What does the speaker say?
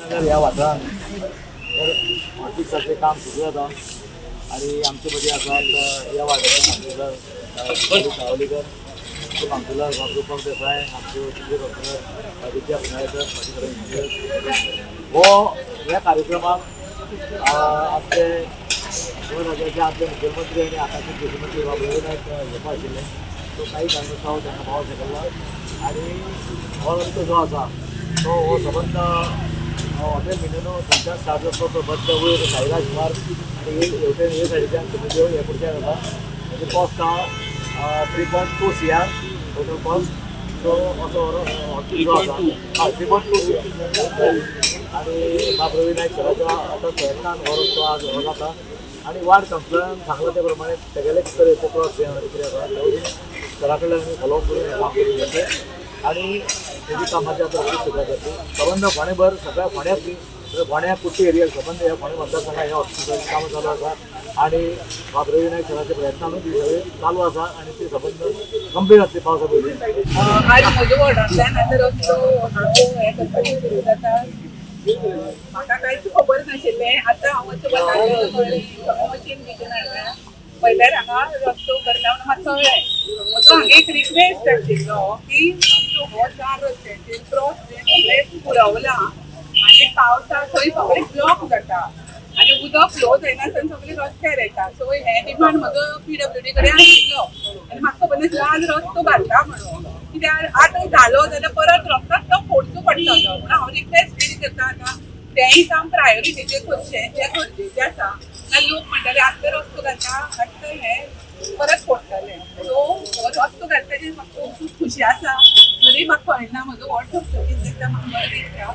नगर ह्या वाठारांत तर ऑफिसाचें काम सुरू जाता आनी आमचे मदीं आसात ह्या वाठारांत कावंसिलर सावलीकर, कावंसिलर रुपक देसाय, आमच्यो सिनियर कावंसिलर विद्या पुनायकर, बाकी सगळे हो ह्या कार्यक्रमाक आमचे गोंय राज्याचे आदले मुख्यमंत्री आनी आतांचे कृषी बाब रवी नायक येवपा आशिल्ले. सो काही कारणास्तव तांकां पावोंक शकना आनी हो रस्तो जो आसा तो हो सबंद हॉटेल मिनेनो थंयच्यान स्टार्ट जाता तो बद्द वयर साईराज मार्ग आनी हे हेवटेन हे सायडीच्यान तुमी हे फुडच्यान जाता. तेजी कॉस्ट आहा 3.2 CR total cost. So असो हॉटेल जो आसा, हय, 3.2 CR. आनी बाब रवी नायक सराच्या आतां प्रयत्नान हो रस्तो आज हो जाता आनी वार्ड कावन्सिलरान सांगलां ते प्रमाणे तेगेले कितें क्रॉस कितें आसा तेवूय सरा कडल्यान आमी फॉलोअप करून हें काम करून घेतलें आनी तेजी कामाची आतां रोखडीच सुरवात जातली. सबंद फोंडेभर सगळ्या फोंड्यात न्ही, फोंड्या कुट्टी एरिया सबंद ह्या फोंडे मतदारसंघात ह्या हॉस्पिटलाचें कामां चालू आसा आनी बाब रवी नायक सराच्या प्रयत्नानूच ही सगळी चालू आसा आनी ती सबंद कंप्लीट जातली पावसा पयलीं. आज म्हज्या वॉर्डांतल्यान आतां रस्तो हो हें करपाचें सुरू जाता. म्हाका कांयच खबर नाशिल्लें. आतां हांव वचून कळ्ळें, मशीन बिशीन हाडल्या पळयल्यार हांगा रस्तो करता म्हणून म्हाका कळ्ळें. म्हजो हांगा एक रिक्वेस्ट आशिल्लो की आमचो हो चार रस्त्यांचेर क्रॉस सगळें पुरवला आनी पावसाक थंय सगळें ब्लॉक जाता आनी उदक फ्लो जायनासतना सगळें रस्त्यार येता. सो हें डिमांड म्हजो पीडब्ल्यूडी कडेन आशिल्लो आनी म्हाका खबर नासलें आज रस्तो घालता म्हणून. कित्याक आतां घालो जाल्यार परत रोखडोच तो फोडचो पडटलो म्हणून हांव रिक्वेस्ट कितें करता, आतां तेंय काम प्रायोरिटीचेर करचें जें गरजेचें आसा. ना लोक म्हणटाले आतां रस्तो घालता, आतां हें परत फोडटले. सो हो रस्तो घालता म्हाका खूब खुशी आसा, तरी म्हाका कळना म्हजो वॉर्ड कितें, म्हाका बरें दिसता.